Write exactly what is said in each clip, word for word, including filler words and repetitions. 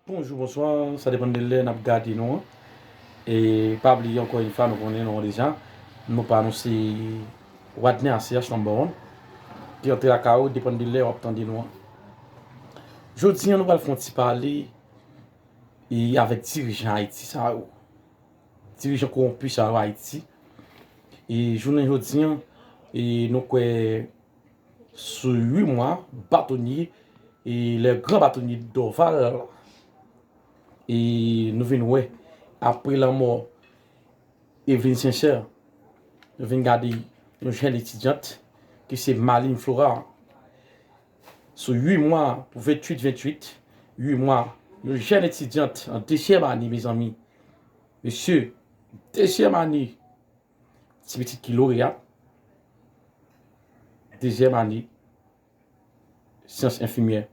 Bonjou, bonswa, sa depann de lè n ap gade nou an. E pa bliye, ankò yon fwa, nou konnen nou an deja. Nou pa nou se Wadner A C H number one ki antre lakay ou, depann de lè w ap tande nou an. Jodi an, nou pral fè yon ti pale e avèk dirijan Ayiti sa yo. Dirijan kowonpi sa yo Ayiti. E jounen jodi an, e nou kwè sou uit mwa, batonye, e le gran batonye Dorval, e nou vin wè, apre lanmò Eveline Sincère, nou vin gade yon jèn etidyant ki se Marline Flora. Sou uit mwa, pou venntuit venntuit, uit mwa, yon jèn etidyant an dezyèm ane, mezanmi. Mesye, dezyèm ane, ti pitit ki loreya, dezyèm ane, syans enfimyè.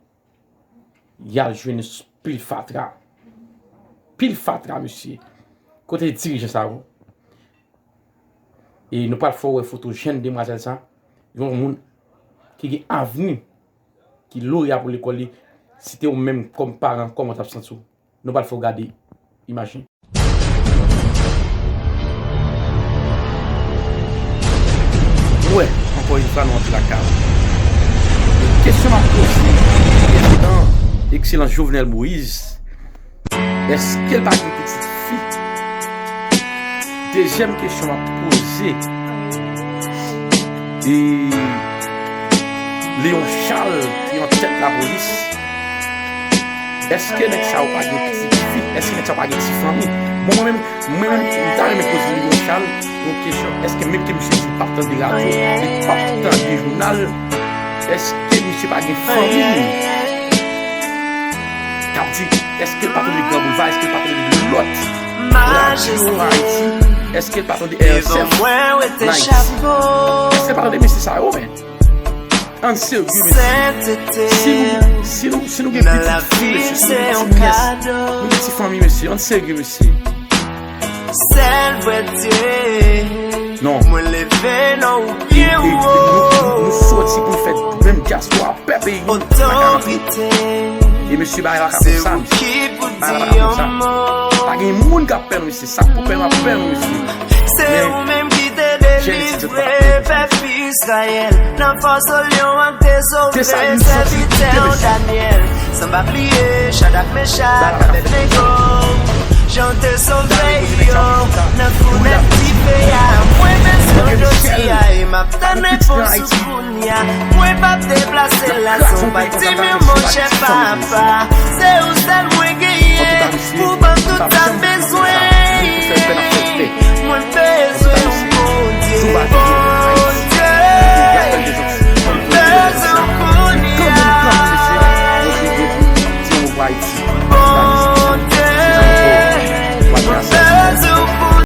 Y al jwenn pil fatra. Pil fatra, mesye. Kote dirijan sa yo? E nou pral fè w wè foto jèn demwazèl sa. Yon moun ki gen avni, ki loreya pou lekòl li. Si te ou menm kòm paran, kòman w t ap santi w? Nou pral fè w gade imaj li. Wè, ankò yon fwa, nou antre lakay. Kesyon m ap poze prezidan ekselans Jovenel Moïse, èske l pa gen pitit fi? Dezyèm kesyon m ap poze, e Léon Charles ki an tèt lapolis, èske nèg sa yo pa gen ti fi? Èske nèg sa yo pa gen ti fanmi? Bon, mwen menm, mwen menm, m ta renmen poze Léon Charles yon kesyon. Èske menm ke misye di l p ap tande radyo, li p ap tande jounal, èske misye pa gen fanmi li? K ap di, èske l pa tande Gran Boulva? Èske l pa tande lòt radyo Ayiti? Èske l pa tande R S F an Ayiti? Èske l pa tande mesye sa yo, men? Ann serye, mesye. Si nou, si nou, si nou gen pitit fi, mesye, si nou gen ti nyès, nou gen ti fanmi, mesye, ann serye, mesye. Sèl vrè Dye. Non. Mwen leve nan ou byen wo. E, e, e nou, nou, nou soti pou n fè menm dyaspora pèp e nou pa ka rantre. Otorite. E mesye bagay la ka fè sa, mesye. Bagay la pa ka fè sa. Pa gen moun k ap pè nou, mesye. Sa k pou pè nou ap pè nou, mesye. Se ou menm ki te delivre pèp Izrayèl nan fòs lyon an, te sove sèvitè w Danyèl. San pa bliye Chadrak, Mechak, Abèdnego, jan w te sove yo nan founèb dife a. Mwen bezwen w jodi a e m ap tann repons ou kounye a. Mwen p ap deplase la san w pa di m yon monchè papa.